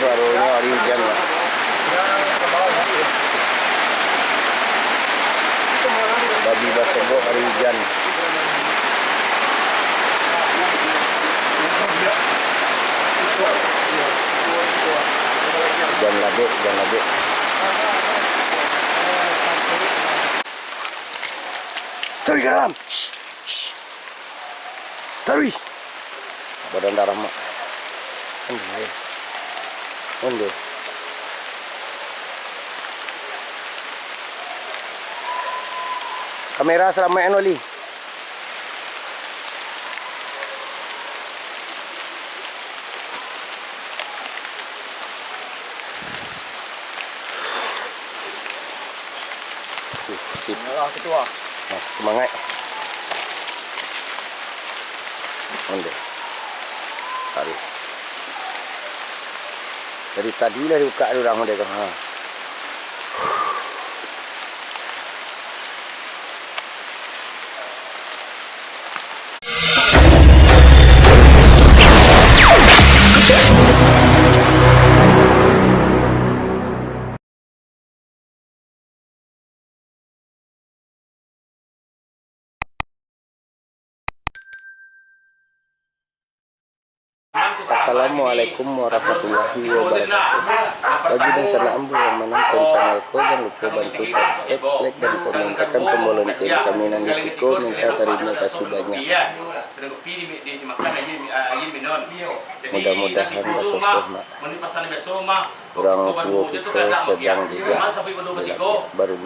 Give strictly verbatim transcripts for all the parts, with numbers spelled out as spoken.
Barunya hari hujan, Mak. Babi basogok hari hujan. Hujan labek, hujan labek. Taruih ka dalam. Shh, shh. Taruih. Badan darah, Mak. Ondeh, eh. Ondeh. Kamera salamaik an, Wali. Uh, sip. Inilah ketua. Nah, semangat. Ondeh. Taruih. Dari tadi lah dibuka dek urang ondeh tu. Ha. Assalamualaikum warahmatullahi wabarakatuh. Bagi dunsanak ambo yang manonton channel ko, jan lupo bantu subscribe, like, dan komen. Tekan tombol lonceng, kami nan di siko minta tarimo kasih banyak. Mudah-mudahan basosoh, Mak. Urang tuo kito sadang di, di baru ni.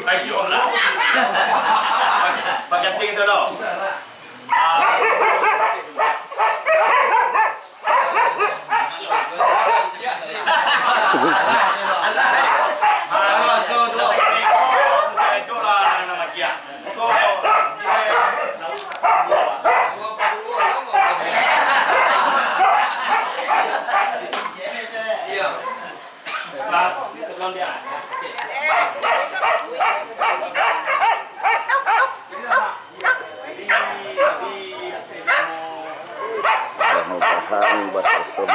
Ayolah. Pakai ting tu lo. Ah. Mudah-mudahan basosoh.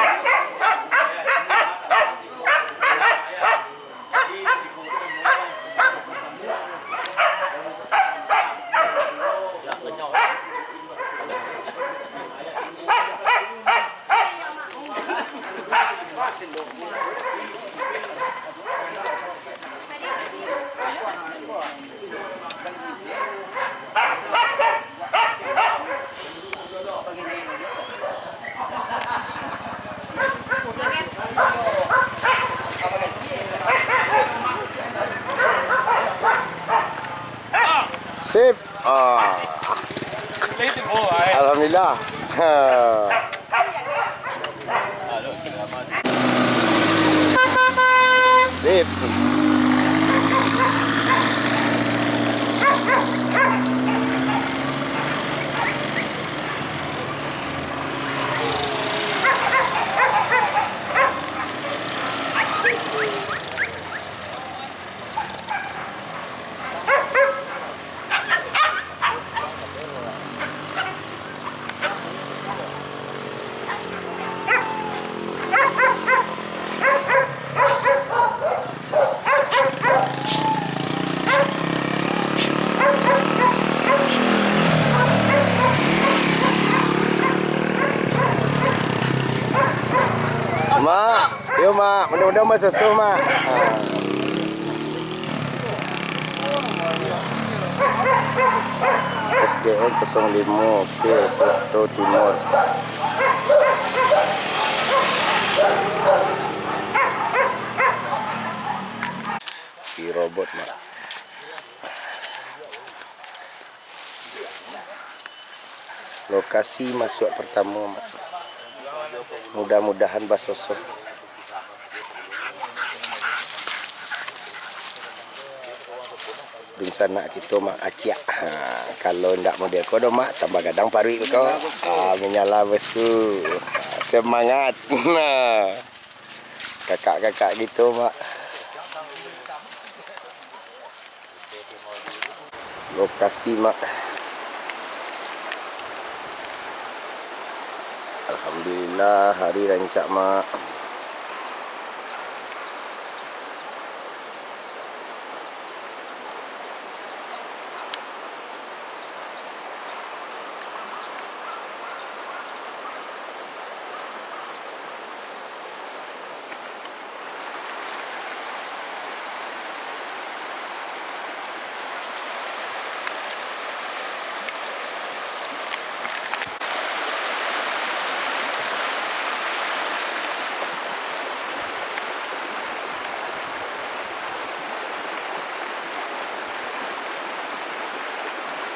Sip. Ah. Alhamdulillah. Sip. Mak, yo, Mak, mudah-mudahan basosoh, Mak. Ah. S D N kosong limo, Pil Koto Timur. Si robot, Mak. Lokasi masuak partamo, Mak. Mudah-mudahan basosoh. Dunsanak kito, Mak, aciak. Ha, kalau indak model ko doh, Mak, tambah gadang paruik ko. Ha, manyala bosku. Semangat. Nah. Kakak-kakak kito, Mak. Lokasi, Mak. Alhamdulillah, hari rancak, Mak.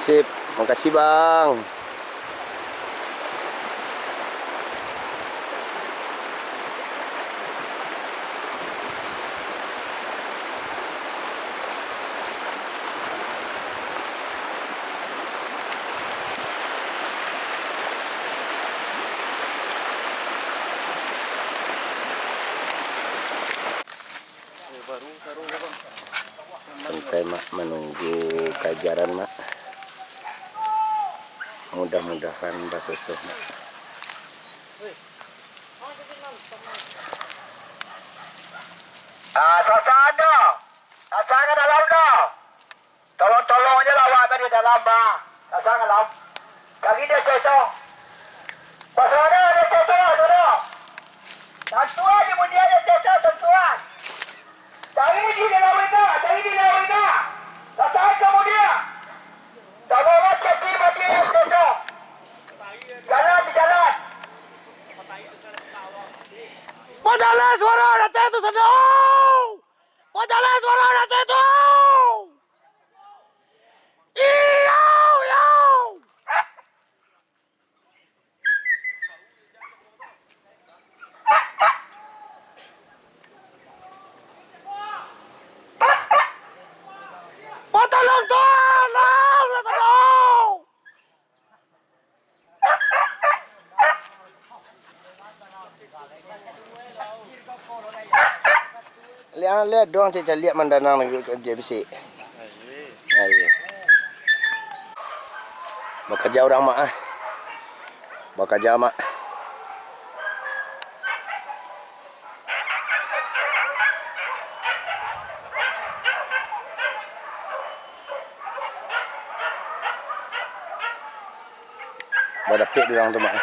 Sip, makasih, Bang. Santai, Mak, manunggu kajaran, Mak. Mudah-mudahan basosoh, Mak. Ah, sasando. Sasando dalam dah. Tolong-tolong je lah awak tadi dalam, bah. Pasang dalam. Kaki dia cocok. Pasang dia cocok, sudah. Tantuan je bunyi dia cocok, tantuan. Cari di dalam wina, cari di dalam wina. Pasang kamu dia. Tolong lah cari mati dia cocok. Jalan di jalan. Bajalan suara datang tu sadau. Bajalan suara datang tu. Iyo, iyo. Patolong, tolong, lah tolong. Liak, liak doang caliak mandanang lagi, caliak bisik. Ayo. Bakaja urang, Mak, ah. Bakaja, Mak. Badapek di urang tu, Mak.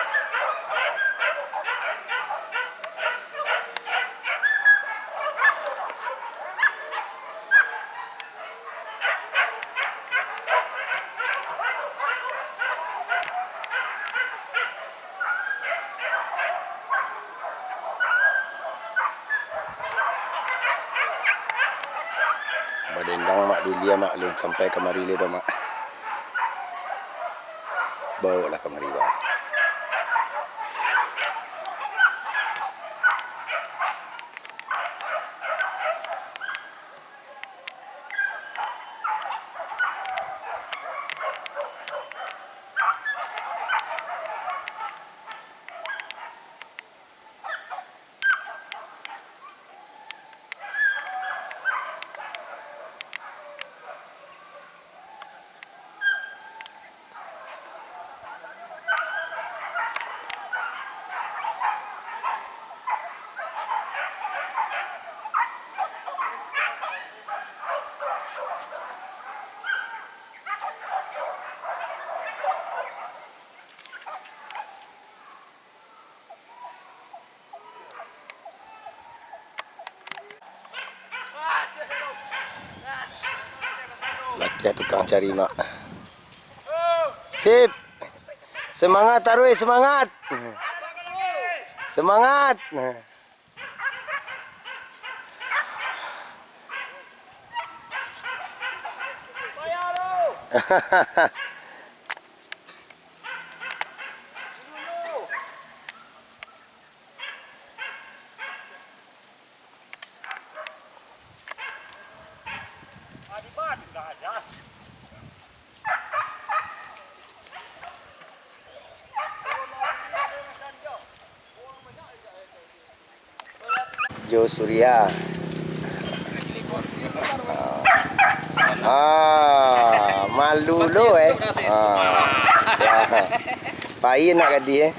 Badendang, Mak, di lia, Mak, alun sampai kamari lai doh, Mak. Baoklah kamari, Mak. Latiah tukang cari, Mak. Sip. Semangat taruih, semangat. Semangat. Jo Surya. Ah, ah, Malu lo, eh. Ah. Wah. Pai nak gadih, eh.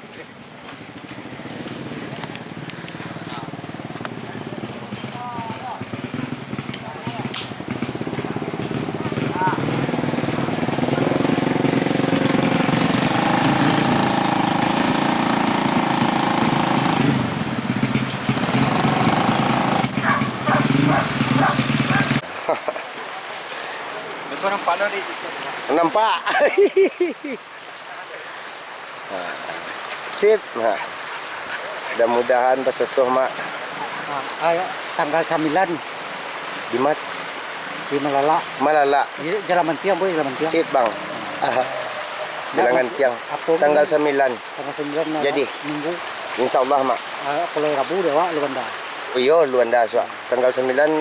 Nampak lo di situ. Nampak. Ha. Sip. Ha. Mudah-mudahan basosoh, Mak. Ah, ah, tanggal sambilan. Di mat? Di Malalak. Malalak. Di Jalan Bantiang, boy, Jalan Bantiang. Sip, Bang. Aha. Bilangan tiang. Apo tanggal sambilan. Tanggal sambilan, Malalak, jadi? Minggu. Insya Allah, Mak. Ah, kalau Rabu dia, Wak, Luanda. Oh, iyo, Luanda, suak. Tanggal sambilan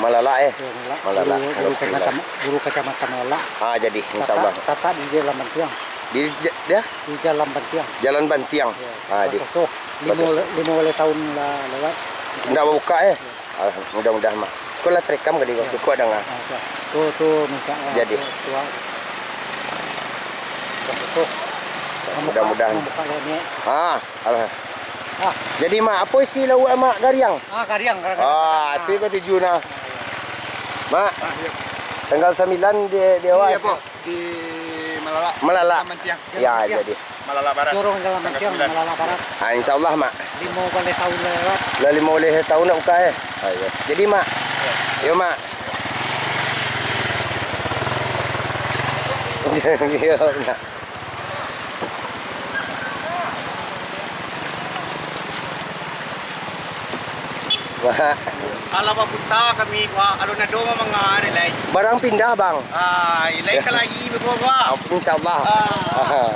Malalak, eh? Iyo, Malalak. Malalak, guru, guru tanggal sambilan. Kecamatan, guru kecamatan Malalak. Ah, jadi, insya Allah. Tatak, tatak di Jalan Bantiang. Di ja-, dia? Di Jalan Bantiang. Jalan Bantiang. Iyo, ah, di Basosoh. Limo, Basosoh. Limo baleh tahun lah lewat. Ndak babuka, eh? Iyo. Alah, mudah-mudahan, Mak. Ko lah terekam kali, Bang? Iyo. Ko danga. Ah, tu. Tu, tu, minta, ah, jadi. Tu, tu, ah. Basosoh. Mudah-mudahan. Buka lah ni. Ah. Alah. Ah. Jadi, Mak, apo isi lauak, Mak? Gariang? Ah, gariang, gariang, gariang. Ah, tu katuju nah. Mak, ah, iyo. Tanggal sambilan di, di awak. Iyo, apo? Di Malalak. Malalak. Jalan Bantiang. Ya, Jalan Bantiang. Jadi. Malalak Barat. Jorong Jalan Bantiang, tanggal sambilan. Malalak Barat. Ah, insya Allah, Mak. Limo baleh tahun lah lewat. Lah limo baleh tahun nak buka, eh? Ah, iyo. Jadi, Mak. Iyo. Yo, Mak. Iyo, Mak. Wah. Kalau baputa kami, wah, kalau nado mah manga ari lai. Barang pindah, Bang. Ah, lai ka lai beko, wah. Insya Allah. Ah.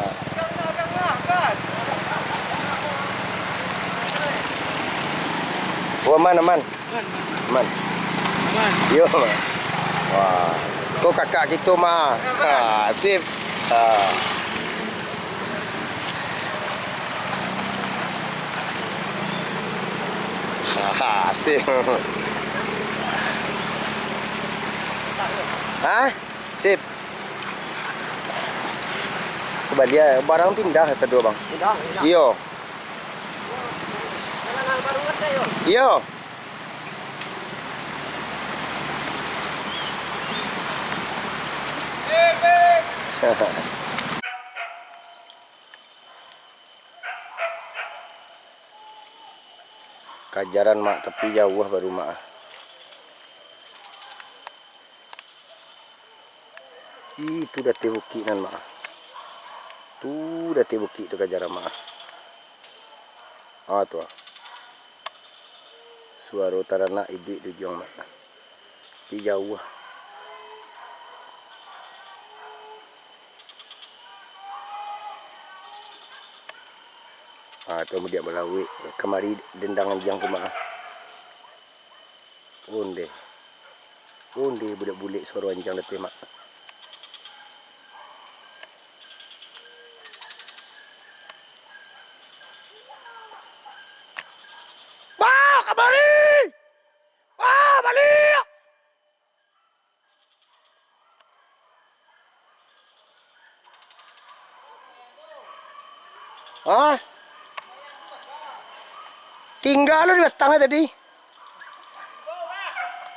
Wah, aman, aman. Aman. Aman. Aman. Yo, aman. Wah. Ko kakak kito mah. Ha, sip. Ha. Ha, sip. Ha? Sip. Sabaliak, barang pindah kaduo, Bang. Pindah, pindah. Iyo. Iyo. Kajaran, Mak, tapi jauah baru, Mak. Ih, tu dateh bukik nan, Mak. Tu dateh bukik tu kajaran, Mak. Ah, tu ah. Suaro taranak iduik di ujuang, Mak. Tapi jauah. Ah, tu mudiak balawik. Kamari dendang anjiang tu, Mak. Ondeh. Ondeh, bulek-bulek suaro anjiang dateh, Mak. Bah, kamari! Bah, baliak! Hah? Tingga lo di batang tadi.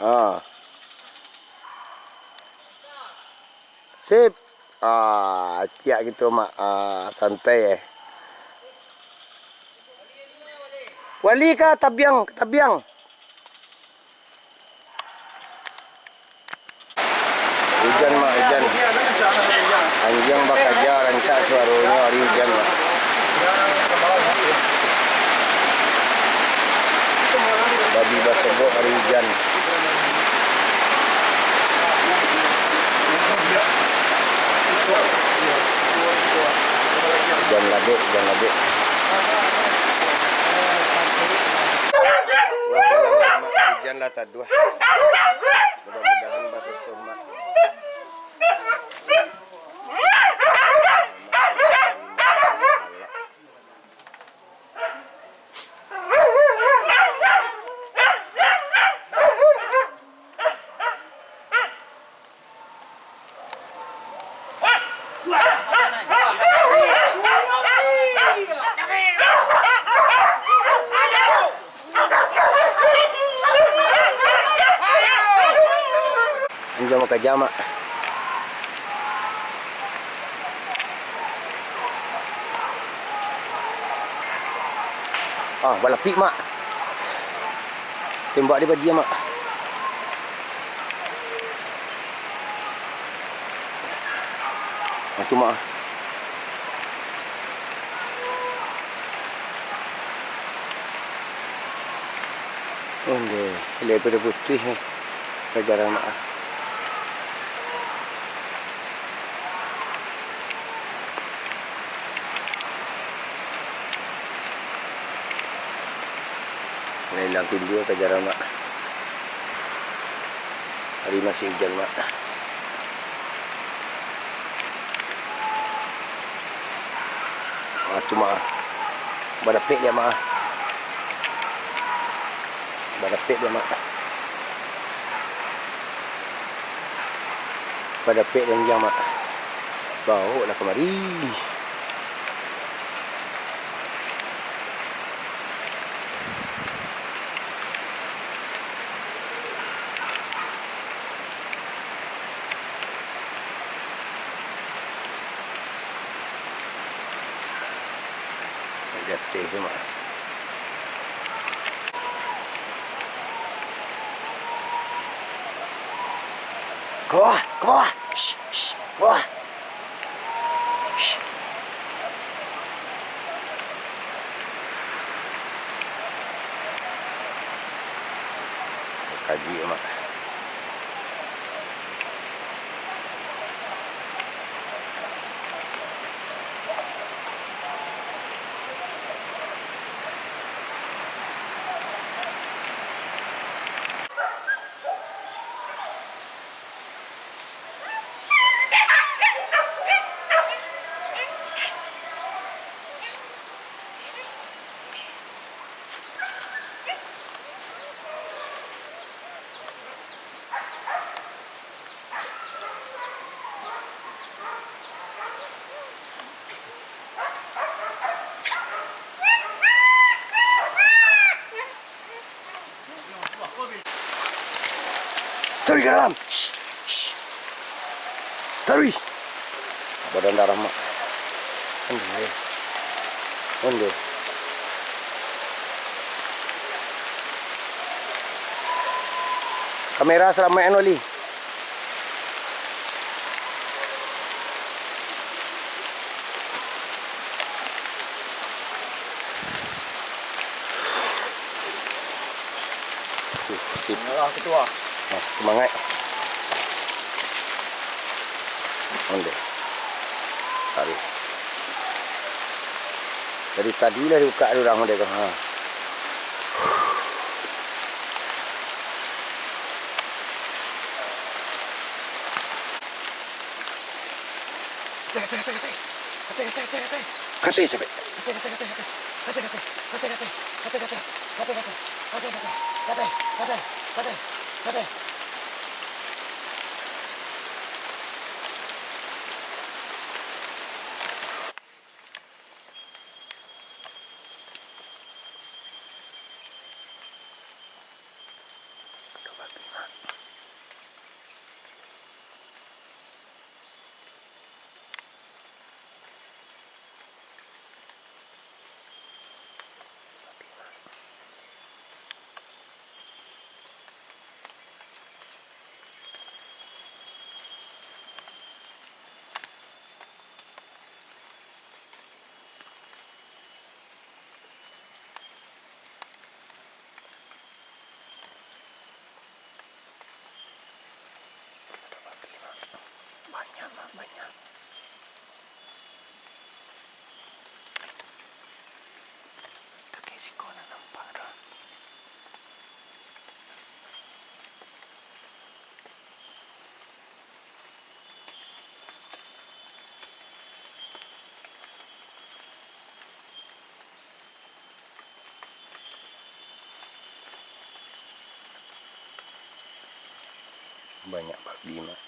Ah. Sip. Ah, tiak gitu, Mak. Ah, santai, eh. Wali ka tabiang, ka tabiang. Hujan, Mak, hujan. Anjiang bakaja rancak suaronyo ari hujan, Mak. Babi basogok ari hujan. Hujan labek, hujan labek. Hujan lah taduah. Mudah-mudahan basosoh, Mak. Anjang makaja, Mak. Ah, balapik, Mak. Tembak dia badia, Mak. Nah, tu, Mak. Ondeh, lai pada putuih, eh. Kajaran, Mak. Lah ilang tinju kajaran, Mak. Hari masih ujan, Mak. Ah, tu, Mak. Badapek dia, Mak. Badapek dia, Mak. Badapek dia anjang, Mak. Baoklah kamari. Jatuah tu, Mak. Ka bawah, ka bawah. Shh, shh, ka bawah. Shh. Kaji, Mak. Taruih ka dalam. Shh, shh. Taruih. Badan darah, Mak. Ondeh. Ondeh. Kamera salamaik anu, Ali. Uh, sip. Inilah ketua. Nah, semangat. Ondeh. Taruih. Dari tadi lah dibuka dek urang ondeh tu. Ha. Kateh, capek. Banyak, Mak, banyak. Kakek siko nak nampak dah. Banyak babi, Mak.